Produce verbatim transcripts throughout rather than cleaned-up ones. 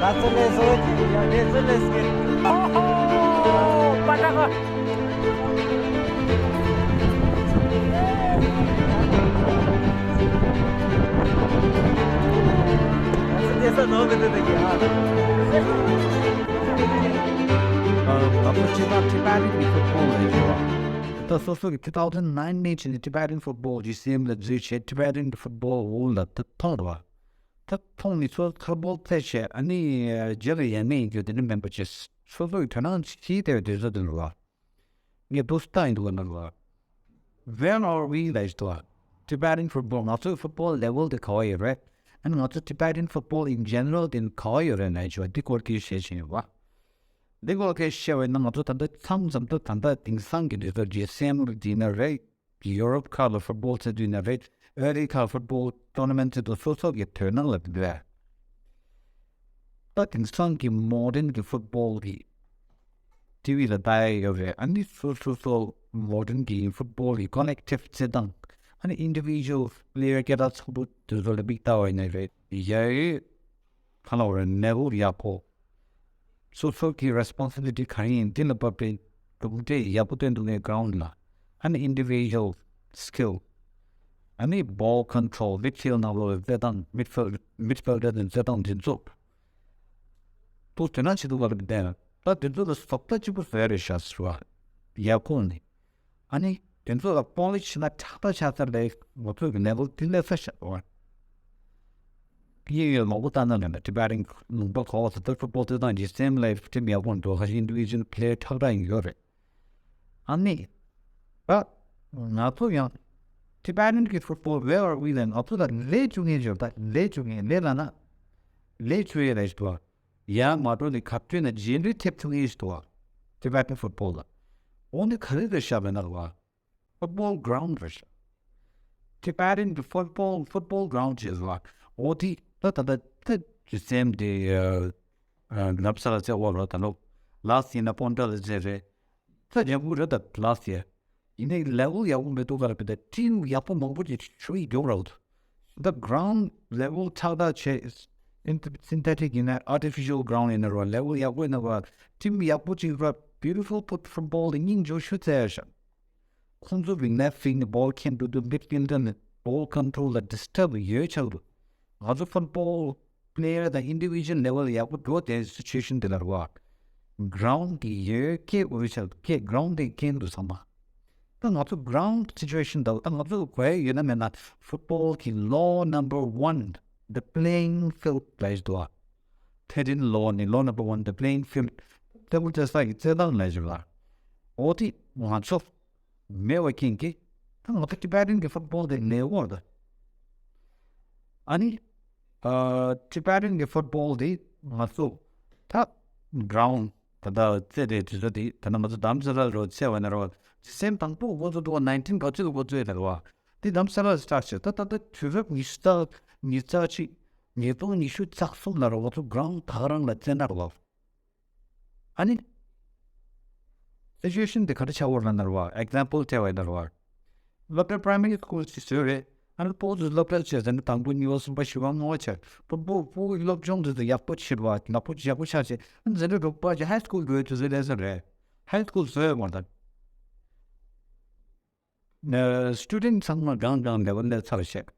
ཨ་ཙི་ལེ་སོ་ཅི་ཡ་ལེ་ཙི་ལེ་སི་ཀེ། ཨོ་ཧོ། པ་ཏྲ་ག། ཨ་ཙི་ལེ་ས་ནོ་གི་དེ་དེ་གི་ཨ། ཨ་ང་ཚོ་སྤྱིར་བཏང་ཊི་བེ་ཊན་གྱི་ཕུཊ་བོལ་ལ་ཡོད་པ། ད་སོ་སོ་གི་two thousand nine ནས་བྱས་ནས་Tibetan Football G C M ལ་འཛུལ་བྱས་Tibetan Football World ལ་ད་མཐོང་རེད་བ། ད་མཐོང་ནས་ཚོ་ཕུཊ་བོལ་རྩེད་བྱས་ཨ་ནི་རྗེས་ལ་ཡན་མེད་ཡིན་རྒྱུ་དེ་འདྲ་མིན་པ་བྱས་སོ་སོ་གི་དོ་སྣང་ཤེས་བསྡད་པའི་དུས་ཚོད་དེ་རེད་བ། ངས་འདུག་སེ་བལྟ་ཡིན་འདུག་ག་ན་རེད་བ། Where are we ལབ་ཡོད་དོ། Tibetan football ང་ཚོའི་ཕུཊ་བོལ་ལེ་ཝལ་དེ་ག་བ་ཡོད་རེད། ཨ་ནི་ང་ཚོ་Tibetan football in general དེ་ག་བ་ཡོད་རེད་ལབ་ཡོད་བ། འདི་སྐོར་སྐད་ཆ་བཤད་བཞིན་ཡོད་བ། འདི་སྐོར་སྐད་ཆ་བཤད་པ་ཡིན་ན་ང་ཚོ་ད་ལྟ་མཚམས་མཚམས་ད་ད་ལྟ་དེང་སང་གི་དུས་ཚོད་G C M འདི་ན་རེད། ཡུ་རོབ་ཁག་ལ་ཕུཊ་བོལ་རྩེད་དུས་ན་རེད། ཨ་རི་ཁག་ཕུཊ་བོལ་ཊོར་ན་མེན་ཊི་རྩེད་དུས་སོ་སོ་གི་དོ་སྣང་ལ་འདི་རེད། ད་དེང་སང་གི་མོ་ཌན་གྱི་ཕུཊ་བོལ་གྱི་ཊི་ཝི་ལ་ལྟ་ཡ་ཡོད་རེད། ཨ་ནི་སོ་སོ་སོ་མོ་ཌན་གྱི་ཕུཊ་བོལ་གྱི་ཀོ་ལེག་ཊིབ་རྩེད་སྟངས། ཨ་ནི་ཨིན་ཌི་བི་ཇུ་ཨལ་པི་ལེ་ཡར་སྐད་གྲགས་ཚང་པོ་དེ་ཚོ་ལ་མིག་ལྟ་བ་ཡིན་ན་རེད། ཡ་ཡི་ཁ་ལ་བ་རེད་ནེ་བོ་ཡག་པོ། སོ་སོ་གི་རེ་སི་པོན་སི་བི་ལི་ཊི་ག་རེ་ཡིན་དེ་ལ་བབ་སྟེ་གྲུབ་འབྲས་ཡག་པོ་སྟོན་ཐུབ་མཁན་གྷི་རའུན་ཌི་ལ། ཨ་ནི་ཨིན་ཌི་བི་ཇུ་ཨལ་སི་ཀིལ། ཨ་ནི་བོལ་ཀོན་ཊོལ། མིཌ་ཕིལ་ནང་ལོགས་ལ་རྩེད་སྟངས། མིཌ་ཕིལ་མིཌ་ཕིལ་ཌར་དེ་རྩེད་སྟངས་དེ་ཚོ། ཏོ་དེ་ན་ཆེ་དུ་བ་རེད་བསྡད། ད་དེ་ཚོ་ལ་བཟོ་ལྟ་གཅིག་པུ་བཟོས་རེད་ཤག་ཟེར་བ། ཡག་པོ་ནི། ཨ་ནི་དེ་ཚོ་ལ་པོ་ལི་ཤི་ན་ཁྲག་ཁྲག་ཆགས་ཚར་ལས་ང་ཚོ་གི་ལེ་ཝལ་དེ་སླེབས་ས་ཤག་བ། གཡས་གཡོན་མང་པོ་ལྟ་ན་ལ་ན་ཊི་བེ་ཊན་ལུང་པ་གོ་བ་ཚོ་ད་ཕུཊ་བོལ་རྩེད་སྟངས་ཀྱི་སེམས་ལ་ཊིམ་ཡག་པོ་འདུག་ཁ་ཤས་ཨིན་ཌི་བི་ཇུ་ཨལ་པི་ལེ་ཡར་ཁྲག་ཁྲག་ཡིན་ཡོད་རེད། ཨ་ནི། ད། ང་ཚོ་ཡང་། Tibetan གི་ཕུཊ་བོལ་where are we ལ་ང་ཚོ་ལ་ལས་བཅུ་ངན་ཡོད་ད་ལས་བཅུ་ངན་ལས་ལ་ན། ལས་བཅུ་ཡོད་རེད་ཞུ་བ། ཡང་མ་འགྲོ་ནི་གབ་སྐྱོད་ན་རྗེས་འགྲོའི་ཐེབས་ཐུབ་ངེས་ཞུ་བ། Tibetan ཕུཊ་བོལ་ལ། འོ་ནི་ག་རེ་རེད་ཤག་མེད་ན་ར་བ། ཕུཊ་བོལ་གྷི་རའུན་ཌི་རེད་ཤག Tibetan གི་ཕུཊ་བོལ་ཕུཊ་བོལ་གྷི་རའུན་ཌི་རེད་བ། འོ་དེ་ད་ད་ད་ད་ཇི་སེམ་དེ། ལབ་ས་ལ་ཚེ་དབང་རོགས་ད་ལོ། ལགས་ཡིན་ན་སྤོན་ཊ་ལ་རྗེས་རེད། ད་ཡག་པོ་རེད་ད་ལགས་ཡ། ཡིན་ནའི་ལེ་ཝལ་ཡག་པོ་མེད་འདུག་ག་རེད་པས་ད་ཊིམ་ཡག་པོ་མང་པོ་ཅིག་ཞུ་ཡི་རྒྱུག་རོགས། ད་གྷི་རའུན་ཌི་ལེ་ཝལ་ཆགས་ད་བྱས། སིན་ཐེ་ཊིག་ཡིན་ན་ཨར་ཊི་ཕི་ཤལ་གྷི་རའུན་ཌི་ཡིན་ན་རོ་ལེ་ཝལ་ཡག་པོ་ཡིན་ན་རོ། ཊིམ་ཡག་པོ་ཅིག་རོ་བིའུ་ཊི་ཕུལ་ཕུཊ་ཕུཊ་བོལ་དེ་སྙིང་རྗེ་ཞུ་ཚར་ཡ་ཤག་ཁོང་ཚོ་གི་ལེཕ་ཕིཊ་ནས་བོལ་ཁྱེར་འགྲོ་དུས་མིཌ་ཕིལ་ཌར་ནས་བོལ་ཀོན་ཊོལ་ལ་ཌིས་ཊབ་ཡོད་ཆགས་འདུག་ང་ཚོ་ཕུཊ་བོལ་པི་ལེ་ཡར་དང་ཨིན་ཌི་བི་ཇུ་ཨལ་ལེ་ཝལ་ཡག་པོ་འགྲོ་དེ་སི་ཅུ་ཨེ་ཤན་དེ་ལ་རེད་བ། གྷི་རའུན་ཌི་དེ་ཡོད་སྐད་འོས་ཆགས་སྐད་གྷི་རའུན་ཌི་དེ་སྐད་འདུག་ཚང་མ། ད་ང་ཚོ་གྷི་རའུན་ཌི་སི་ཅུ་ཨེ་ཤན་དང་ད་ང་ཚོ་གོ་ཡ་ཡོད་ན་མེད་ན་ཕུཊ་བོལ་གི་ལོ་ནམ་བར་ཝན། The playing field ལབ་ཡ་ཞིག་འདུག་བ། ཐེ་རིན་ལོ་ནི་ལོ་ནམ་བར་ཝན། The playing field ཊེ་བལ་ཊེ་ནི་སི་གི་རྩེད་ཐང་ལབ་ཡ་ཞིག་ལ། འོ་དེ་ང་ཚོ་མེད་པ་རྐྱེན་གྱིས། ད་ང་ཚོ་ཊི་བེ་ཊན་གྱི་ཕུཊ་བོལ་དེ་ལེགས་པོ་རེད། ཨ་ནི། ཨ། ཊི་བེ་ཊན་གྱི་ཕུཊ་བོལ་དེ་ང་ཚོ་ད་གྷི་རའུན་ཌི་ད་ལྟ་རྩེད་དེ་དུས་ཚོད་དེ་ད་ནང་ང་ཚོ་དྷ་རམ་ས་ལ་རུ་རྩེད་པ་ཡིན་ན་རོ། ཇི་སེམ་དང་པོ་འགོ་ཚུགས་འདུག་བ་ནའིན་ཊིན་ག་ཚོད་ལ་འགོ་ཚུགས་ཡོད་ད་རོ། དེ་དྷ་རམ་ས་ལ་སི་ཊར་ཊི་བྱས། ད་ད་ལྟ་དུས་རབས་ཉི་ཤུ་རྩ་ཉི་ཤུ་རྩ་གཅིག་ཉིས་སྟོང་ཉི་ཤུ་རྩ་གསུམ་ལ་རོ་ང་ཚོ་གྷི་རའུན་ཌི་ད་ག་རང་ལ་རྩེད་ན་རོ། ཨ་ནི། སི་ཅུ་ཨེ་ཤན་དེ་ག་འདྲ་ཆགས་ཡོད་ལབ་ན་ར་བ། ཨེག་ཛམ་པལ་སྤྲད་པ་ཡིན་ན་ར་བ། སློབ་གྲྭ་པ་རའི་མ་རི་སི་ཀུལ་ཞིག་བཟོས་རེད། ཨ་ནི་སྤོ་ཏི་སློབ་གྲྭ་བྱས་ཟེར་ན་དང་པོ་གཉིས་པ་གསུམ་པ་བཞི་པ་ལྔ་པ་བྱས། སྤོ་སྤོ་སྤོ་བོའི་སློབ་སྦྱོང་དེ་ཚོ་ཡག་པོ་བྱེད་པ་ཡག་པོ་ཡག་པོ་ཆགས་བྱས། ཨ་ནི་ཟེར་ན་དྲུག་པ་བྱས་ཧའི་སི་ཀུལ་དགོས་དུས་ཚོད་སླེབས་ས་རེད། ཧའི་སི་ཀུལ་བཟོས་ཡོད་མ་རེད། ཨ། སི་ཊུ་ཌེན་ཊི་ཚང་མ་གང་གང་ལེ་ཝལ་ལ་སླེབས་ཚར་བྱས།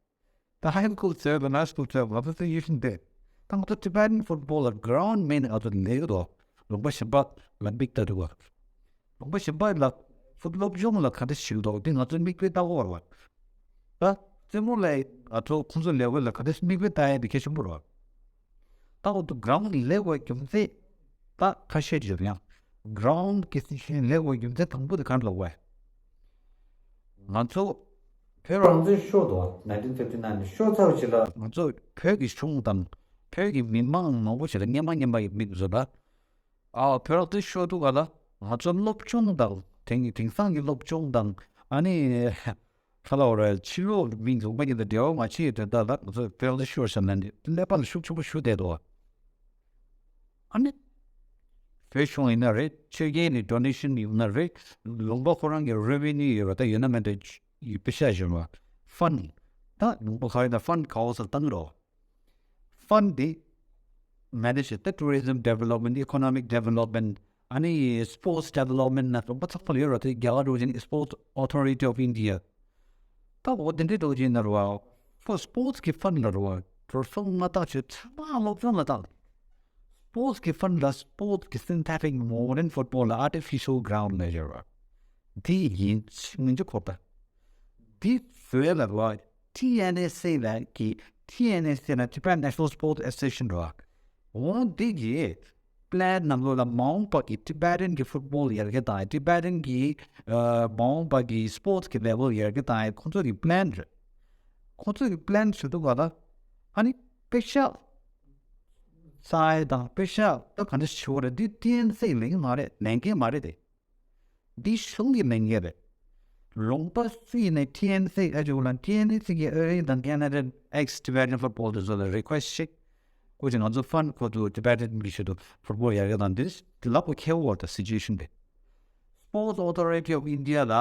ད་ཧའི་སི་ཀུལ་བཟོས་པ་ན་སི་ཀུལ་བཟོས་པ་ང་ཚོ་སི་ཅུ་ཨེ་ཤན་དེ། ད་ང་ཚོ་ཊི་བེ་ཊན་ཕུཊ་བོལ་ལ་གྷི་རའུན་ཌི་མེད་ན་ང་ཚོ་ལེགས་འདུག་ལུང་པ་གཞན་པ་ལ་མིག་ལྟ་འདུག་བ། ལུང་པ་གཞན་པ་ལ་ཕུཊ་སློབ་སྦྱོང་ལ་ག་འདྲ་ཞིག་འདུག་དེ་ང་ཚོ་མིག་དཔེ་ལྟ་དགོས་རེད་བ། ད་རྩེད་མོ་ལ་ང་ཚོ་ཁོང་ཚོ་ལེ་ཝལ་ལ་ག་འདྲ་མིག་དཔེ་ལྟ་ཡ་དེ་གལ་ཆེན་པོ་རེད་བ། ད་འོ་དུ་གྷི་རའུན་ཌི་ལེགས་པའི་རྒྱུ་མཚན་ད་ཁ་ཤས་ཅིག་ཡོད་ཡང་། གྷི་རའུན་ཌི་གི་སི་ཅུ་ཨེ་ཤན་ལེགས་པའི་རྒྱུ་མཚན་དང་པོ་དེ་ག་རེ་ལབ་དགོས། ང་ཚོ་བོད་རང་བཙན་ཤོར་འདུག་ནའིན་ཊིན་ཕིབ་ཊི་ནའིན་ནས་ཤོར་ཚར་བ་ཅིག་ལ། ང་ཚོ་བོད་ཀྱི་གཞུང་དང་བོད་ཀྱི་མི་མང་མང་པོ་ཞིག་ལ་སྔོན་མ་སྔོན་མ་ཡི་མི་ཚོ་ལ། ཨ། བོད་རང་བཙན་ཤོར་དུས་ག་ལ་ང་ཚོ་སློབ་སྦྱོང་དང་དེང་དེང་སང་གི་སློབ་སྦྱོང་དང་ཨ་ནི། ག་ལབ་དགོས་རེད། ཕྱི་ལོགས་མི་ཚོགས་པ་ཡིན་ན་འབྲེལ་བ་མ་བྱེད་ཡོད་དོན་དག་ལ་ང་ཚོ་བོད་ལ་ཤོར་བཞག་ན་ནི་ཀླད་པ་ལ་ཤུགས་ཆེན་པོ་ཞུགས་བསྡད་འདུག་ཨ་ནི། བོད་གཞུང་ཡིན་ན་རེད། ཆོལ་ཁའི་ནི་ཌོ་ནེ་ཤན་ཡོང་ན་རེད། ལུང་པ་ཁོ་རང་གི་རེ་ཝེ་ནིའུ་ཡོད་པ་ད་ཡོད་ན་མེད་ན་ཡོད་པའི་ཤ་ཞོན་པ། ཕན་ཌི། ད་ལུང་པ་ག་ཡིན་ན་ཕན་ཌི་ག་འོག་ས་བཏང་རོགས། ཕན་ཌི་དེ། manage the tourism development, economic development, ཨ་ནི་sports development ན་རོགས་པ་ཚགས་པར་ཡོད་ར་དེ་རྒྱ་གར་འགྲོ་བཞིན་Sports Authority of India། ད་འོ་དེ་འདྲའི་འགྲོ་བཞིན་ན་རོགས་པ་sports གི་fund ལ་རོགས་པ་འགྲོ་སོང་མ་ཐག་ཆོད་ཚང་མ་སློབ་སྦྱོང་ལ་བཏང་། Sports གི་fund ལ་sports གི་synthetic modern football ལ་artificial ground ལ་ཡོད་ར། དེ་ཡིན་ངན་ཅི་ཁོ་པ། དེ་བཟོས་ལ་རོགས་T N S A ལ་གི T N S A ལ་Tibetan National Sports Association རོགས། འོ་འདི་གི་plan ནང་ལོགས་ལ་མ་འོངས་པ་གི་Tibetan གི་football ཡར་རྒྱས་དང་Tibetan གི་ཨ་མ་འོངས་པ་གི་sports གི་level ཡར་རྒྱས་དང་ཁོང་ཚོ་གི་plan རེད། ཁོང་ཚོ་གི་plan ཞུ་དུས་ག་ལ་ཨ་ནི་པེ་ཤ་ས་ཡ་དང་པེ་ཤ་ད་ག་འདྲ་ཞུ་བ་རེད། འདི་T N S A ལེན་མ་རེད། ལེན་མཁན་མ་རེད་དེ། འདི་གཞུང་གི་ལས་འགན་རེད། ལུང་པ་སུ་ཡིན་ནའི་T N S A ཨ་ཅོ་ལ་T N S A གི་ཨ་རི་དང་ཁེ་ན་ཌ་ex Tibetan football དེ་ཚོ་ལ་request བྱེད། ཁོ་ཚོས་ང་ཚོ་fund ཁོ་ཚོ་Tibetan གི་ཆེད་དུ་football ཡར་རྒྱས་དང་འདི་འདི་ལབ་དགོས་ཁེལ་བ་དང་situation དེ། Sports Authority of India ལ་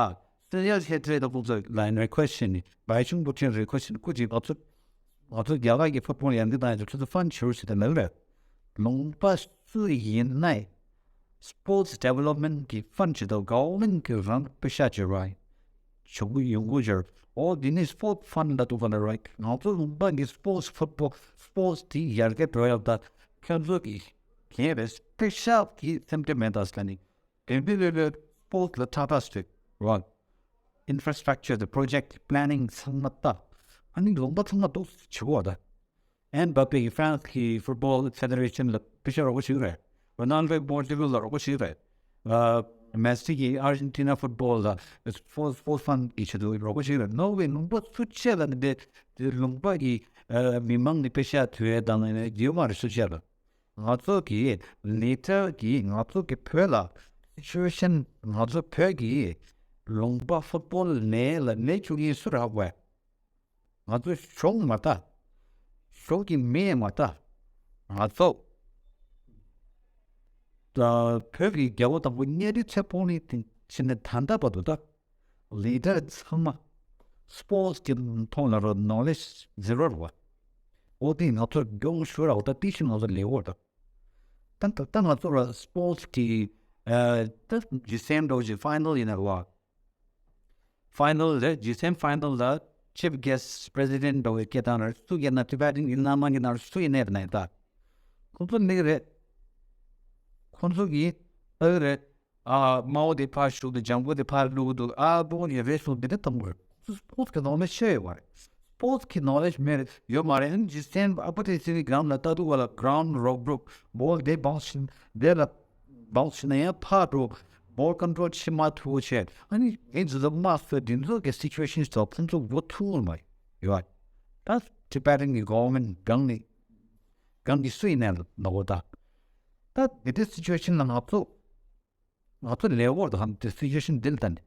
སྲིད་འཛིན་ཧེ་ཐེ་རེ་དང་ཁོ་ཚོ་ལ་request བྱས་ནས་བའི་ཆུང་པུ་ཆེན་request བྱས་ནས་ཁོ་ཚོས་ང་ཚོ་ང་ཚོ་རྒྱ་གར་གྱི་football ཡར་རྒྱས་དང་ཡང་ཁྱོད་ཚོ་fund ཞུ་རོགས་ཞེས་དེ་ལབ་རེད། ལུང་པ་སུ་ཡིན་ནའི་sports development གི་fund ཅིག་དང་government གི་རང་པེ་ཤ་ཅིག་ར་ཞུ་གི་ཡོང་གི་ཡོད། འོ་འདི་ནི་sports fund ལ་གཏོགས་པ་ལ་ར་ང་ཚོ་ལུང་པ་གི་sports football sports དེ་ཡར་རྒྱས་འགྲོ་ཡག་ད་ཁྱོད་ཚོ་གི་གལ་རེད་པེ་ཤ་གི་སེམས་ཁྲལ་མེད་ད་ཟེར་ནི། དེ་འདི་ལས་ལས་sports ལ་ཁྲ་ཁྲ་ཞིག་ར། Infrastructure the project planning ཚང་མ་ལྟ། ཨ་ནི་ལུང་པ་ཚང་མ་འདུག་ཆེ་བོ་ད། ཨེམ་བ་པེ་ཧྥ་རན་སི་གི་football federation ལ་པེ་ཤ་རོགས་པ་ཞིག་རེད། རོ་ནལ་ཌོ་པོར་ཊུ་གལ་ལ་རོགས་པ་ཞིག་རེད། མེ་སི་གི་ཨར་ཇེན་ཊི་ན་football ལ་sports sports fund གི་ཆེད་དུ་རོགས་པ་ཞིག་རེད། ནོར་ཝེ་ལུང་པ་སུ་ཆེ་ལ་འདི་ལུང་པ་གི་མི་མང་ནི་པེ་ཤ་ཐོས་དང་ནི་རྒྱུ་མ་རེད་སུ་ཆེ་ལ། ང་ཚོ་གི་ལི་ཊར་གི་ང་ཚོ་གི་བོད་ལ་སི་ཅུ་ཨེ་ཤན་ང་ཚོ་བོད་ཀྱི་ལུང་པ་ཕུཊ་བོལ་ནས་ལ་ནས་བཅུག་ཡིན་སུ་རག་པས། ང་ཚོ་གཞུང་མ་ལྟ། གཞུང་གི་མི་མ་ལྟ། ང་ཚོ་ད་བོད་ཀྱི་རྒྱལ་པོ་དང་པོ་གཉའ་ཁྲི་ཚེ་སྤོང་ནི་དེ་ཕྱིན་ནས་ད་ལྟ་བར་དུ་ད། ལི་ཌར་ཚང་མ་སི་པོར་ཊི་གི་ཐོག་ལ་རོ་ནོ་ལེ་ཇི་ཛི་རོ་རེད་བ། འོ་དེ་ང་ཚོར་སྦྱོང་ཞུ་ར་འོ་ད་དེ་བཞིན་ང་ཚོ་ལེགས་འོ་ད། ད་ད་ད་ང་ཚོ་ར་སི་པོར་ཊི་གི་ཨ་ད་ཇི་སི་ཨེམ་འགྲོ་ཇི་ཕའི་ནལ་ཡིན་ན་རེད་བ། ཕའི་ནལ་རེད། ཇི་སི་ཨེམ་ཕའི་ནལ་ལ་ཆིཕ་གེ་སི་པི་རེ་སི་ཌེན་ཊི་འགྲོ་བའི་སྐད་བཏང་ར་སུ་སྐད་ན་ཏི་བེ་ཊན་གི་ན་མ་གི་ན་ར་སུ་ཡིན་ནའི་རེད་ན་ད། ཁོང་ཚོ་ནི་རེད། ཁོང་ཚོ་གི་ཨ་རེད། ཨ་མའོ་དེ་ཕར་ཞུགས་འདུག་ལྗང་གུ་དེ་ཕར་བླུགས་འདུག་ཨ་བོ་ཡེ་རེ་སོང་དེ་འདྲ་གཏོང་དགོས། སི་པོར་ཊི་གི་ནོ་ལེ་ཇི་ཤེས་ཡོད་མ་རེད། སི་པོར་ཊི་གི་ནོ་ལེ་ཇི་མེད་ཡོད་མ་རེད། ཨ་ནི་ཇི་སི་ཨེམ་ཨ་པོ་ཏེ་སི་གི་གམ་ལ་ལྟ་འདུག་བ་ལ་གྲའུན་ཌི་རོག་རོག་བོལ་དེ་བང་ཤིན་དེ་ལ་བང་ཤིན་ན་ཡང་ཕར་འགྲོ་བོལ་ཀོན་ཊོལ་ཤི་མ་ཐུབ་བྱས། ཨ་ནི་ཨེ་ཛི་ལ་མ་སོ་དེ་ཚོ་གི་སི་ཅུ་ཨེ་ཤན་ཐོག་ཁོང་ཚོ་འགོ་ཐུག་མ་ཡོད། ད་ཏི་བེ་ཊན་གི་གོ་ཝར་མེན་ཊི་གང་ནས་གང་གི་སུ་ཡིན་ནའི་ལ་འོ་ད། ད་དེ་འདྲའི་སི་ཅུ་ཨེ་ཤན་ལ་ང་ཚོ། ང་ཚོ་ལེ་ཝར་དང་དེ་སི་ཅུ་ཨེ་ཤན་འདི་ལ་ལྟ་ནས།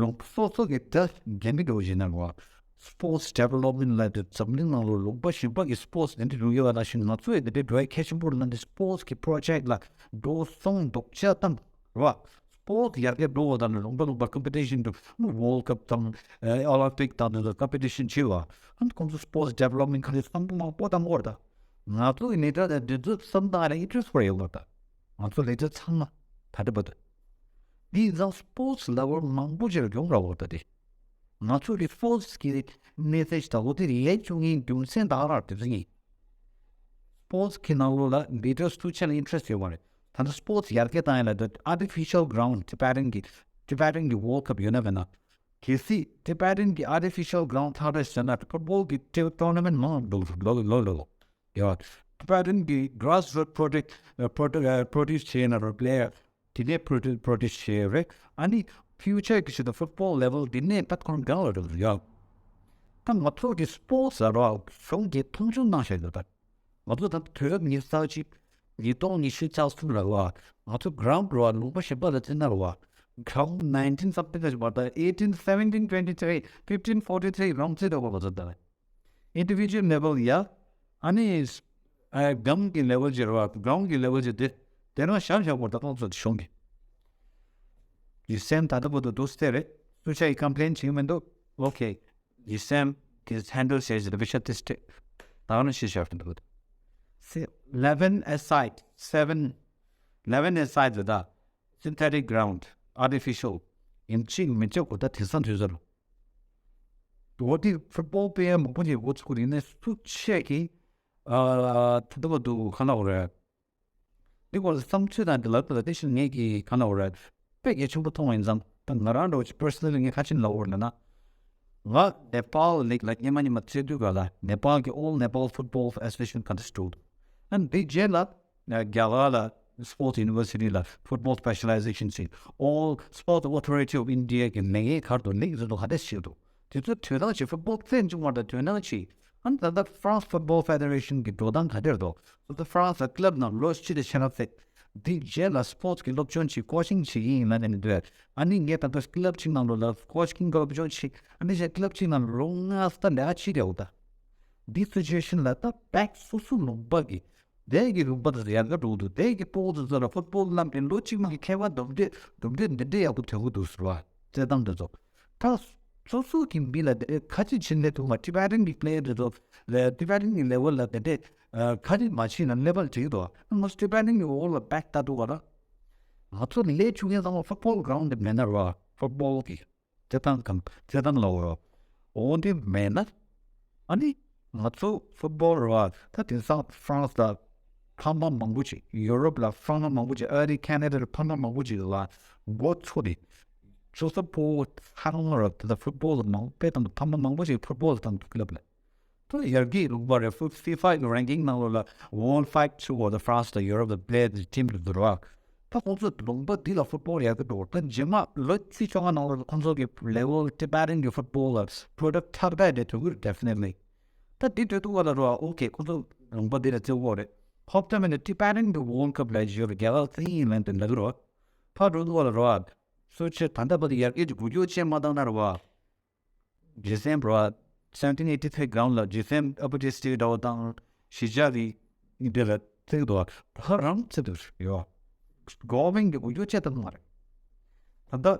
ལུང་པ་སོ་སོ་གི་ད་འགན་མི་འགྲོ་བཞིན་ན་བ། སི་པོར་ཊི་ཌི་ཝེ་ལོབ་མེན་ཊི་ལ་དེ་འཛམ་གླིང་ནང་ལོ་ལུང་པ་གཞན་པ་གི་སི་པོར་ཊི་འདི་འདྲ་ཡོང་ཡོད་པ་ནང་བཞིན་ང་ཚོ་ཡི་འདི་འདྲའི་འགྲོ་ཡ་ཁེ་ཆེན་པོ་ལ་འདི་སི་པོར་ཊི་གི་པོ་རོ་ཇེག་ལ་འགྲོ་སོང་སྡུག་ཅག་བཏང་ར། སི་པོར་ཊི་ཡར་རྒྱས་འགྲོ་བ་དང་ལུང་པ་ལུང་པ་ཀམ་པི་ཊི་ཤན་འགྲོ་ཝོལ་ཀབ་དང་ཨོ་ལིམ་པིག་དང་འདི་ཚོ་ཀམ་པི་ཊི་ཤན་བྱེད་བ། ཨ་ནི་ཁོང་ཚོ་སི་པོར་ཊི་ཌི་ཝེ་ལོབ་མེན་ཊི་ཁ་ལས་བསམ་བློ་མང་པོ་བཏང་དགོས་རེད་ད། ང་ཚོ་གི་ལི་ཌར་དང་འདི་ཚོ་བསམ་བཏང་ནས་ཨིན་ཊི་རེ་སི་ཊི་བར་ཡོད་པ་དང་། ང་ཚོ་ལི་ཌར་ཚང་མ་ད་ལྟ་བར་དུ། འདི་ཡིན་ཙང་སི་པོར་ཊི་ལེ་ཝལ་མང་པོ་ཅིག་ཡོང་ར་བ་ད་དེ། ང་ཚོ་གི་སི་པོར་ཊི་གི་གནས་ཚད་ཞིག་དང་འོ་དེ་ལས་བྱུང་ངེས་རྒྱུ་མཚན་དག་ར་དེ་ཚོ་ཡིན། སི་པོར་ཊི་གི་ནང་ལོགས་ལ་ལི་ཌར་སུ་ཆ་ལ་ཨིན་ཊི་རེ་སི་ཊི་ཡོད་པ་རེད། ད་ལྟ་སི་པོར་ཊི་ཡར་རྒྱས་བཏང་ཡ་ལ་ད་ཨར་ཊི་ཕི་ཤལ་གྷ་རའུན་ཌི་ཊི་བེ་ཊན་གི་ཊི་བེ་ཊན་གི་ཝོལ་ཀབ་ཡོད་ན་མེད་ན། གལ་སྲིད་ཊི་བེ་ཊན་གྱི་ཨར་ཊི་ཕི་ཤལ་གྷ་རའུན་ཌི་ཐག་རེད་ཟེར་ན་ཕུཊ་བོལ་གྱི་ཊི་ཊོར་ནར་མེན་ཊི་མང་འདུག་ལོ་ལོ་ལོ་ལོ། ཡ། ཊི་བེ་ཊན་གྱི་གྷ་ར་སི་རུཊ་པོ་རོ་ཌུག་པོ་རོ་ཌུག་པོ་རོ་ཌུས་བྱས་ན་རོ་པི་ལེ་ཡར་དེ་ནས་པོ་རོ་ཌུག་པོ་རོ་ཌུས་བྱས་རེད། ཨ་ནི་ཕིའུ་ཅར་གྱི་ཆེད་དུ་ཕུཊ་བོལ་ལེ་ཝལ་དེ་ནས་ཕར་ཁོང་གང་ལ་འགྲོ་ཡ། ད་ང་ཚོ་གི་སི་པོར་ཊི་ཟེར་བ་གཞུང་གིས་མཐོང་ཆུང་གནང་བཞག་ཡོད་ད། ང་ཚོ་ད་དུས་རབས་ཉི་ཤུ་རྩ་གཅིག་ཉིས་སྟོང་ཉི་ཤུ་རྩ་གསུམ་ལ་བ། ང་ཚོ་གྷ་རའུན་ཌི་ར་བ་ལུང་པ་གཞན་པ་ལ་བརྩིས་ན་ར་བ། གྷ་རའུན་ཌི་ནའིན་ཊིན་སམ་ཐིང་ལ་བ་ད་ཨེ་ཊིན་སེ་ཝེན་ཊིན་ཊུ་ཝེན་ཊི་ཐི་རི་ཕིཕ་ཊིན་ཕོར་ཊི་ཐི་རི་རང་བརྩིས་འདྲ་བ་ལ་བརྩིས་ད། ཨིན་ཌི་བི་ཇུ་ཨལ་ལེ་ཝལ་ཡ། ཨ་ནི་ཨ་གྷམ་གྱི་ལེ་ཝལ་ཅིག་ར་བ་གྷ་རའུན་ཌི་གི་ལེ་ཝལ་ཅིག་དེ་དེ་རང་བཞག་བཞག་པར་ད་ཁོང་ཚོ་གཞུང་གི། ཡི་སེམས་ད་ལྟ་བར་དུ་འདུག་སྟེ་རེད། སུ་ཆ་ཡི་ཀམ་པི་ལེན་བྱེད་ཀྱི་མི་འདུག་ཨོ་ཁེ། ཡི་སེམས་དེ་ཧན་ཌལ་བྱས་ཟེར་བི་ཤ་ཏིས་ཏེ། ད་ནི་ཤི་ཤར་འདུག་སེ། eleven a side, seven, eleven a side ལ་ད་synthetic ground, artificial ཡིན་གཅིག་མིན་གཅིག་གོ་ད་དེང་སང་དུས་ཚོད་ལ། འོ་དེ་ཕུཊ་བོལ་དཔེ་མང་པོ་ཞིག་འགོ་ཚུགས་ཡིན་ནས་སུ་ཆེ་གི་ཨ་ད་ལྟ་བར་དུ་གང་ལ་འོ་རེད། འདི་སྐོར་ལ་བསམ་ཚུལ་དང་འདི་ལབ་ད་དེ་བཞིན་ངས་ཀྱི་གང་ལ་འོ་རེད། དཔེ་གལ་ཆེན་པོ་མཐོང་བ་ཡིན་ཙང་ད་ང་རང་འདྲ་བོ་ཅིག་personally ངས་ག་ཅིག་ལབ་འོ་རེད་ན། ང་ནེ་པཱལ་ལིག་ལ་སྔོན་མ་ཉི་མ་བཙལ་དུས་ག་ལ་ནེ་པཱལ་གྱི་All Nepal Football Association ག་འདྲ་ཞིག་འདུག་ཨ་འདི་རྗེས་ལ་རྒྱ་གར་ལ་Sports University ལ་Football Specialization ཞིག All Sports Authority of India གི་ལས་འགན་ཁར་དུ་ལིག་ཟེར་དུ་ག་འདྲ་ཞིག་འདུག་དེ་ཚོ་དོ་སྣང་བྱེད་ཕུཊ་བོལ་བཙན་བྱུང་བར་དུ་དོ་སྣང་བྱེད། ཨ་ནི་ད་ལྟ་France Football Federation གི་འགྲོ་སྟངས་ག་འདྲ་འདུག་ད་ལྟ་France ལ་club ནང་ལོ་གཅིག་དང་ཕྱེད་ཀ་ཚད། འདི་རྗེས་ལ་སྤོར་ཊི་གི་སློབ་སྦྱོང་བྱེད་ཀོ་ཆིང་བྱེད་ཀྱི་ཡིན་ལབ་ནས་འདུག་ཨ་ནི་ངས་ད་ལྟ་club གཅིག་ནང་ལོ་ལ་ཀོ་ཆིང་གི་སློབ་སྦྱོང་བྱེད། ཨ་ནི་གཞན་club གཅིག་ནང་ལོ་ལྔ་ཙམ་ལས་ཀ་བྱེད་རེད་འོ་ད། འདི་སི་ཅུ་ཨེ་ཤན་ལ་ད་བེག་སོ་སོ་ལུང་པ་གི་དེ་གི་ལུང་པ་དེ་ཚོ་ཡར་ག་འགྲོ་གི་འདུག་དེ་གི་སྤོ་བོ་དེ་ཚོ་ལ་ཕུཊ་བོལ་བསླབས་ཏེ་ལོ་གཅིག་མ་གི་མཁས་པ་འདུམ་འགྲིག་འདུམ་འགྲིག་འདི་འདྲ་ཡག་པོ་ཐོན་གི་འདུག་ཟེར་བ་བརྩེ་དང་འདི་ཚོ། ད་སོ་སོ་གི་མི་ལ་དེ་ཁ་ཅིག་ཕྱིན་ནས་ཐུག་མ་ཊི་བེ་ཊན་གི་པི་ལེ་ཡར་དེ་ཚོ་ལ་ཊི་བེ་ཊན་གི་ལེ་ཝལ་ལ་དེ་འདྲས་ཁ་ཅིག་མ་ཕྱིན་ན་ལེ་ཝལ་འགྲིག་འདུག་ང་ཚོ་ཊི་བེ་ཊན་གི་འོག་ལ་བེག་ལྟ་འདུག་ག་ལ། ང་ཚོ་ལས་བྱུང་མཁན་ཚང་མ་ཕུཊ་བོལ་གི་རའུན་ཌི་མེད་ན་ར་ཕུཊ་བོལ་གི་རྩེད་ཐང་གམ་རྩེད་ཐང་ལ་འོ་འོ་འདི་མེད་ན། ཨ་ནི་ང་ཚོ་ཕུཊ་བོལ་ར་ད་དེང་སང་ཧྥ་རན་སི་ལ་ཕ་མ་མང་པོ་ཅིག་ཡུ་རོབ་ལ་ཕ་མ་མང་པོ་ཅིག་ཨ་རི་ཁེ་ན་ཌ་ལ་ཕ་མ་མང་པོ་ཅིག་ལ་འགོ་ཚུགས་ཏེ་ཚོགས་ས་ཕུ་བོ་ཧ་ལམ་ར་ད་ཕུཊ་བོལ་ལ་མང་པོ་དཔེ་དང་ཕ་མ་མང་པོ་ཅིག་ཕུཊ་བོལ་དང་འདུག་ལབ་ལ། ད་ཡར་རྒྱས་ལུང་པ་རེད། ཕུ་ཕི་ཕ་གི་རེང་ཀིང་ནང་ལོགས་ལ་ཝོརལ་ཕའིབ་ཚུགས་འོ་ད་ཧྥ་རན་སི་དང་ཡུ་རོབ་དང་པི་ལེ་ཡར་ཊིམ་དུ་འདུག་ར། ད་ཁོང་ཚོ་ལུང་པ་འདི་ལ་ཕུཊ་བོལ་ཡག་གི་འགྲོ། ད་རྗེས་མ་ལོ་བཅུ་བཅོ་ལྔ་ནང་ལོགས་ལ་ཁོང་ཚོ་གི་ལེ་ཝལ་ཊི་བེ་ཊན་གི་ཕུཊ་བོལ་ལ་པྲོ་ཌག་ཊི་ཁྱབ་བསྡད་དེ་ཐུག་གི་རེད། ཌེ་ཕི་ནེ་ཊི་ལི། ད་འདི་འདོད་འདུག་ག་ལ་རོ། ཨོ་ཁེ་ཁོང་ཚོ་ལུང་པ་འདི་ལ་བརྩི་དགོས་རེད། ཧོབ་ཏེ་མེད་ན་ཊི་བེ་ཊན་གི་ཝོརལ་ཀབ་ལ་ཞུ་རྒྱ་གར་སྲིད་ཡིན་ལན་དུ་འདྲ་གི་རོ། ཕར་འགྲོ་འདུག་ག་ལ་རོ། སུ་ཆེ་ད་ལྟ་བར་དུ་ཡར་རྒྱས་ཀྱི་འགུལ་སྐྱོད་བྱས་མ་བཏང་ན་རོ། ཇི་སེམ་ར་seventeen eighty three ground ལ་ཇི་སེམ་ཨ་པ་ཊི་སི་ཊི་འདྲ་བོ་དང་ཤི་ཇ་རི་འདི་ལ་ཚིག་ཏུ་ཧ་རང་ཚིག་ཏུ་ཡོད། གོ་བེན་གྱི་འགུལ་སྐྱོད་བྱེད་ཐུབ་མ་རེད། ད་ལྟ་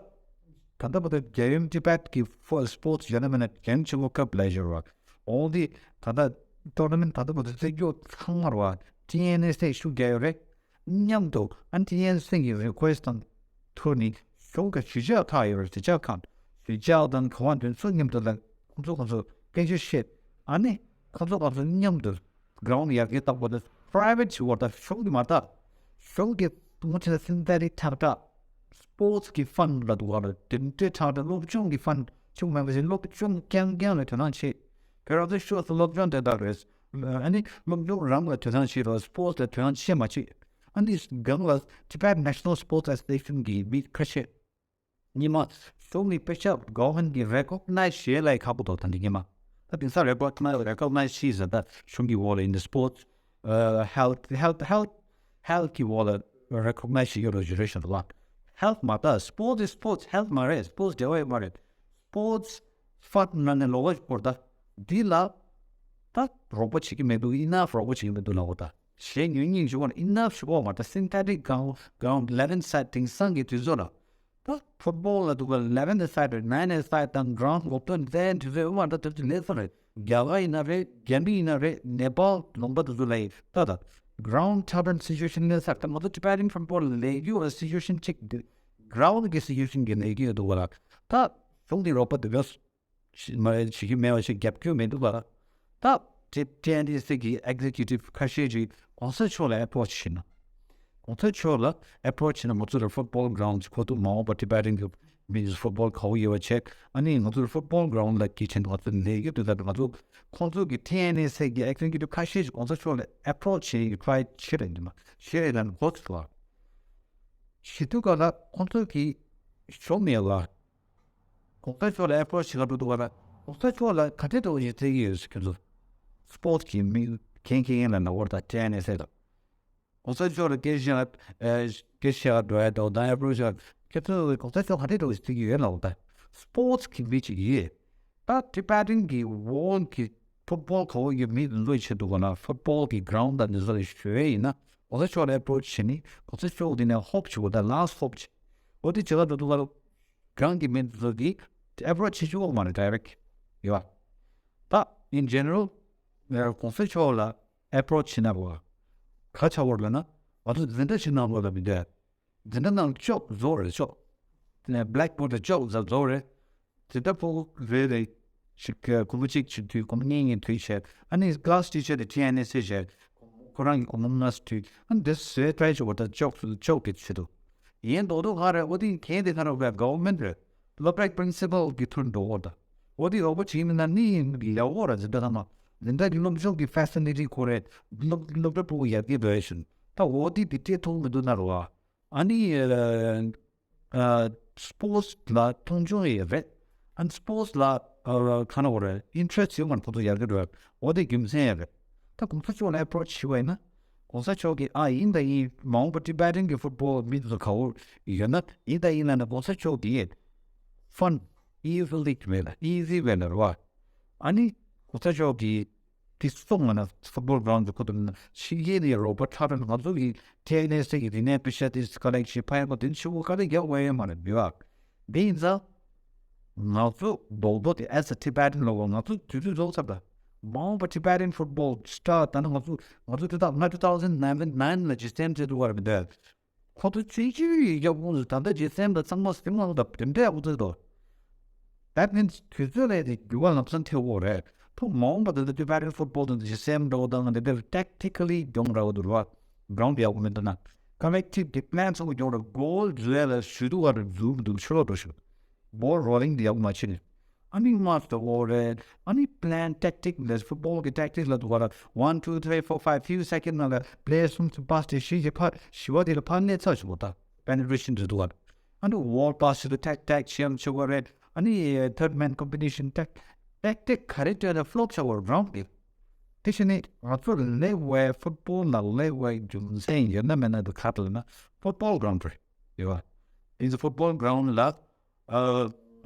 ད་ལྟ་བར་དུ་རྒྱལ་ཡུམ་ཊི་བེཊ་ཀྱི་ཕོ་སི་པོར་ཊི་ཊོར་ན་མེན་ཊི་རྒྱལ་ཡུམ་ཆེན་མོ་ཀབ་ལ་ཞུ་བ། ཨོལ་དི་ད་ལྟ་ཊོར་ན་མེན་ཊི་ད་ལྟ་བར་དུ་རྩེད་རྒྱུགས་ཚང་མ་ར་ཊི་ཨེན་ཨེས་ཨེ་ཤུགས་རྒྱག་ཡོད་རེད། མཉམ་དུ་ཨན་ཊི་ཨེན་སི་གི་རི་ཁུ་ཨེ་སི་ཊི་དང་ཐུག་ནས་གཞུང་གི་གཞིས་ཆགས་ཁག་ཡོད་རེད། གཞིས་ཆགས་ཁག་གཞིས་ཆགས་དང་ག་བ་དོན་ཚོ་མཉམ་དུ་ལ་ཁོང་ཚོ་ཁོང་ཚོ་སྐད་ཆ་བཤད། ཨ་ནི་ཁོང་ཚོ་ཁོང་ཚོ་མཉམ་དུ་གྲོན་ཡར་རྒྱས་བཏང་བ་དང་པ་རའི་ཝེ་ཊི་བྱེད་བ་དང་གཞུང་གི་མ་རེད། གཞུང་གི་ཐུག་ཆེན་སིན་ཐེ་ཊིག་ཁྲག་ཁྲག་སི་པོར་ཊི་གི་ཕན་ལ་འདུག་བ་རེད། དེ་འདྲའི་ཁྲག་ཁྲག་སློབ་སྦྱོང་གི་ཕན་ཆུང་མེད་པ་ཞིག་སློབ་སྦྱོང་རྐྱང་རྐྱང་ལ་དོ་སྣང་བྱེད། བོད་རང་བཙན་ཤོག་སུ་སློབ་སྦྱོང་དེ་དག་རེད། ཨ་ནི་སློབ་སྦྱོང་རང་ལ་དོ་སྣང་བྱེད་རོགས། སི་པོར་ཊི་ལ་དོ་སྣང་བྱེད་མ་བྱེད། ཨ་ནི་སྒང་ལ་Tibet National Sports Association གི་མི་ཁ་ཤས་ཉི་མ་གཞུང་ནས་དཔེ་ཆ་གོ་ཧན་གི་རེ་ཀོག་ནའིཛ་བྱེད་ལ་ཁག་པོ་འདུག་ད་འདི་ཉི་མ་ད་དེང་སང་རེ་ཀོག་ནའིཛ་རེ་ཀོག་ནའིཛ་བྱེད་ཟེར། ད་གཞུང་གི་འོག་ལ་ཨིན་ཌི་སི་པོར་ཊི་ཧེལ་ཐི་ཧེལ་ཐི་ཧེལ་ཐི་ཧེལ་ཐི་གི་འོག་ལ་རེ་ཀོག་ནའིཛ་བྱེད་ཡོད་རོགས་ཞུ་རེ་ཞུ་འདུག་ལ། ཧེལ་ཐི་མ་ད་སི་པོར་ཊི་ཨིཛ་སི་པོར་ཊི། ཧེལ་ཐི་མ་རེད། སི་པོར་ཊི་འབྲེལ་བ་ཡོད་མ་རེད། སི་པོར་ཊི་ཕན་ནང་ནས་ལོག་པ་སྐོར་ད་འདི་ལ་ད་རོགས་པ་བྱེད་ཀྱི་མི་འདུག་ཨི་ནཕ་རོགས་པ་བྱེད་ཀྱི་མི་འདུག་ལབ་འོ་ད། གཞན་ཉུང་ཉུང་ཞུ་བ་ན་ཨི་ནཕ་ཞུ་བ་མ་ད་སིན་ཐེ་ཊིག་གྲོན་གྲོན་ལེ་ཝན་སའི་ཌི་དེང་སང་གི་དུས་ཚོད་ལ་ད་ཕུཊ་བོལ་ལ་འདུག་ག་ལེ་ཝན་སའི་ཌི་ནའིན་སའི་ཌི་དང་གྲོན་འགོ་ཐོན་ཙན་དུས་ཚོད་མ་ད་དུས་ཚོད་ལས་སོང་རེད། རྒྱ་གར་ཡིན་ན་རེད། རྒྱ་མི་ཡིན་ན་རེད། ནེ་པཱལ་ལུང་པ་དེ་ཚོ་ལ་ཡིན་ད་ད་གྲོན་ཆགས་པའི་སི་ཅུ་ཨེ་ཤན་ལས་སར་ད་ང་ཚོ་ཊི་བེ་ཊན་ཕུཊ་བོལ་ལ་ལས་རྒྱུ་བའི་སི་ཅུ་ཨེ་ཤན་ཅིག་འདུག་གྲོན་གྱི་སི་ཅུ་ཨེ་ཤན་གྱི་ལས་རྒྱུ་འདུག་ག་ལ། ད་གཞུང་གི་རོགས་པ་དེ་ག་མ་རེད་བྱེད་རྒྱུ་མེད་པ་ཞིག་རྒྱབ་སྐྱོར་མི་འདུག་ག་ལ། ད་ཊི་ཊི་ཨེན་ཨེ་སི་གི་ཨེག་ཛེ་ཀུ་ཊིབ་ཁ་ཤས་ཀྱིས་གོང་ས་མཆོག་ལ་ཨེ་པོ་རོ་ཆི་བྱས་ན། གོང་ས་མཆོག་ལ་ཨེ་པོ་རོ་ཆི་བྱས་ན་ང་ཚོ་ལ་ཕུཊ་བོལ་གྲོན་ཅིག་ཁོ་ཐུག་མ་འོངས་པ་ཊི་བེ་ཊན་གྱི་མི་ཕུཊ་བོལ་ག་བོ་ཡོད་པ་ཆེ། ཨ་ནི་ང་ཚོ་ལ་ཕུཊ་བོལ་གྲོན་ལ་སྐྱེད་ཆེན་ང་ཚོ་ལས་ཡོད་དུས་ད་ང་ཚོ་ཁོང་ཚོ་གི་ཊི་ཨེན་ཨེ་སི་གི་ཨེག་ཛེ་ཀུ་ཊིབ་ཁ་ཤས་ཀྱིས་གོང་ས་མཆོག་ལ་ཨེ་པོ་རོ་ཆི་བྱེད་ཀྱི་ཊི་རའི་བྱེད་རེད་འདུག་མ་བྱེད་རེད་ལ་གོ་ཚུལ་བ། བྱེད་དུས་ག་ལ་ཁོང་ཚོ་གི་ཞོ་མེད་ལ། གོང་ས་མཆོག་ལ་ཨེ་པོ་རོ་ཆི་བྱེད་ག་འགྲོ་འདུག་ག་ལ། གོང་ས་མཆོག་ལ་ག་འདྲས་འདྲ་བོ་ཞིག་བརྩི་གི་ཡོད་ཟེར་ཁྱོད་ཚོ། སི་པོར་ཊི་གི་མི་མཁན་མཁན་མཁན་ལ་ན་བར་ད་ཊི་ཨེན་ཨེ་སི་ཨེ་ལ། གོང་ས་མཆོག་ལ་སྐད་ཆ་བཤད་ཨེ་སྐད་ཆ་བཤད་ག་འགྲོ་ཡ་འདུག་དང་ཨེ་པོ་རོ་ཆི་ཁྱོད་ཚོ་གོང་ས་མཆོག་ག་འདྲས་འདྲ་བོ་ཞིག་བརྩི་གི་ཡོད་ལ་འོ་ད། སི་པོར་ཊི་གི་མི་ཅིག་ཡིན། ད་ཊི་བེ་ཊན་གྱི་ཝོརལ་གྱི་ཕུཊ་བོལ་ག་བོ་གི་མི་འགྲོ་ཆེད་དུ་གོ་ན་ཕུཊ་བོལ་གྱི་གྲོན་དང་འདི་ཚོ་ལ་ཞུ་ཡས་ཡིན་ན་གོང་ས་མཆོག་ལ་ཨེ་པོ་རོ་ཆི་བྱས་ནི་གོང་ས་མཆོག་འདི་ནས་ཧོབ་བྱེད་དགོས། ད་ལཱ་སི་ཊི་ཧོབ་བྱེད། འོ་དེ་བྱེད་ག་འགྲོ་འདུག་ག་ལ། གྲོན་གྱི་མི་འདི་ཚོ་གིས་ཨེ་པོ་རོ་ཆི་བྱེད་ཀྱི་ཡོད་མ་རེད་ཌའི་རེག་ཊི་ཡོད་པ། ད་in general གོང་ས་མཆོག་ལ་ཨེ་པོ་རོ་ཆི་བྱེད་ན་བ། ག་ཆགས་པ་རེད་ལབ་ན། ང་ཚོ་འཛིན་གྲྭ་ཞིག་ནང་ལོགས་ལ་མི་འདུག་འཛིན་གྲྭ་ནང་ཅོག་བཟོ་རེད་ཅོག blackboard ལ་ཅོག་བཟོ་བཟོ་རེད། འཛིན་གྲྭ་ཕྲུ་གུ་རེ་རེ་ཞིག་གི་སྐུ་མི་གཅིག་བྱེད་དུས་སྐུ་མི་གཉིས་གཉིས་དུས་བྱས། ཨ་ནི་class teacher དེ་ཊི་ཨེན་ཨེས་ཨེ་བྱས། ཁོ་རང་གི་སྐུ་མི་ལྔ་དུས། ཨ་ནི་དེ་བཟོས་try བྱེད་པ་ད་ཅོག་ཅོག་གི་ཆེད་དུ་ཡིན་མདོག་མདོག་ག་རེད། འོ་དེ་གན་དེ་ག་རེ་རེད། government རེད། སློབ་གྲྭའི་principal གི་ཐུགས་འགྲོ་འོ་ད། འོ་དེ་རོགས་པ་བྱེད་མི་ན་ནི་ལེགས་འོ་ར། འཛིན་གྲྭ་ཚང་མ་འཛིན་གྲྭ་གི་སློབ་སྦྱོང་གི་facility ཁོ་རེད། སློབ་སློབ་གྲྭ་ཕྲུ་གུ་ཡར་རྒྱས་འགྲོ་ཡ་ཞིག་ད་འོ་དེ་དེ་སྤྲད་ཐུབ་མི་འདུག་ན་རོ། ཨ་ནི་ཨ་sports ལ་མཐོང་ཆུང་ཡོད་རེད། ཨ་ནི་sports ལ་ཨ་ག་ན་འོ་རེད། interest ཡོད་མ་རེད། ཁོ་ཚོ་ཡར་རྒྱས་འགྲོ་ཡ་འོ་དེ་རྒྱུ་མཚན་ཡོད་རེད། ད་གོང་ས་མཆོག་ལ་approach བྱས་པ་ཡིན་ན། གོང་ས་མཆོག་གིས་ཨ་ཡིན་ད་ཡིན་མ་འོངས་པ་Tibetan གི་football མི་ཚོ་ག་བོ་ཡོད་ན་ཡིན་ད་ཡིན་ལབ་ན་གོང་ས་མཆོག་གིས་fund easily མེད་ལ་easy way ལ་རེད་བ། ཨ་ནི་གོང་ས་མཆོག་གིས་དེ་སོང་ང་ན་football ground དེ་ཁོ་ཚོ་ཕྱི་རྒྱལ་ནས་རོགས་པ་འཁྲབ་པ་ང་ཚོ་གི་ཊི་ཨེན་ཨེས་ཨེ་གི་རིག་གནས་པེ་ཤ་དེ་ཀ་ལེག་ཤིན་ཕ་ཡ་མ་དེ་ཆུ་བོ་ཀ་ལེ་རྒྱག་དགོས་ཡོད་མ་རེད་མི་བ། དེ་ཡིན་ཙང་ང་ཚོ་རྡོག་རྡོག་དེ་as a Tibetan ལོ་ང་ཚོ་དུས་ཚོད་རྫོགས་ཚར་ད། མ་འོངས་པ་Tibetan football star ད་ནི་ང་ཚོ་ང་ཚོ་དེ་དག་ང་two thousand nine ལ་ཇི་སེམས་བྱེད་ཐུབ་པ་རེད་མི་འདུག་ཁོ་ཚོ་ཅིག་ཅིག་ཡོད་རྒྱབ་ཁོང་ཚོ་ད་ལྟ་ཇི་སེམས་ལ་ཚང་མ་སེམས་ལ་ད་དེ་འདྲ་ཡག་པོ་ཚོད་དོ། That means དུས་ཚོད་ལས་དེ་འགྱུར་བ་ལམ་སང་ཐེབས་ཡོད་རེད། ཐུག་མ་འོངས་པ་ད་ལྟ་Tibetan football དང་ཇི་སེམས་འདྲ་བོ་དང་དེ་འདྲ་tactically སྦྱོང་འདྲ་བོ་འདུག་ར། ground ཡག་པོ་མི་འདུག་ན། collective གི་plan ཚང་མ་སྦྱོང་ར་goal བཟོ་ཡ་ལ་ཞུ་འདུག་བ་ར་འཛུགས་འདུག་ཕྱི་ལོགས་འགྲོ་ཞུ། ball rolling དེ་ཡག་པོ་མ་བྱེད་ནས། ཨ་ནི་མ་སྟོ་འོ་རེད། ཨ་ནི་plan tactic ལས་football གི་tactic ལ་འདུག་ག་ལ་one two three four five few second ནང་ལ་player གསུམ་གྱི་pass དེ་བཞི་གི་ཕར་བཞི་བ་དེ་ལ་ཕར་གནས་ཚར་ཞིག་གོ་ད་penetration དེ་འདུག་ག་ཨ་ནི་wall pass ཞིག་ཏུ་tag tag བྱེད་ཡང་བྱེད་དགོས་རེད། ཨ་ནི་third man combination tag tactic ག་རེ་སྤྲད་ན་flop བྱ་བར་ground གི་དེ་བཞིན་ནི་ང་ཚོ་ལེགས་བའི་football ལ་ལེགས་བའི་རྒྱུ་མཚན་ཡོད་ན་མེད་ན་དུ་ཁ་ཏུ་ལ་ན་football ground རེད་ཡོད་བ། དེ་ཚོ་football ground ལ་ཨ་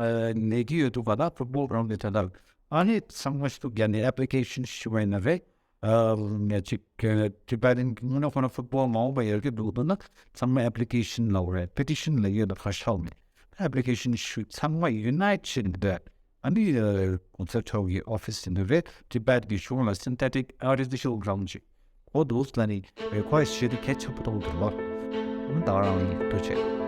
ཨ་ནས་ཀྱི་ཡོད་འདུག་ག་ད་football ground དེ་ད་ལྟ་ཨ་ནི་ཚང་མ་ཞིག་ཏུ་རྒྱ་ནས་application ཞུ་བ་ཡིན་ན་རེད། ཨ་ཅིག་Tibetan དངོས་གནས་ཁོ་ན་football མ་འོངས་པ་ཡོད་ཀྱི་འདུག་འདུག་ན་ཚང་མ་application ལ་རེད། petition ལ་ཡོད་ན་ཁ་ཤས་མེད། application ཞུ་ཚང་མ་unite བྱེད་འདོད། ཨ་ནི་གོང་ས་མཆོག་གི་office ཡིན་འདུག་རེད། Tibet གི་གཞུང་ལ་synthetic artificial ground ཅིག་གོ་འདུག་ལ་ནི་request བྱེད་དུ་གལ་ཆེན་པོ་མཐོང་འདུག་ལ། ད་རང་ཡིན་འདུག་བྱེད།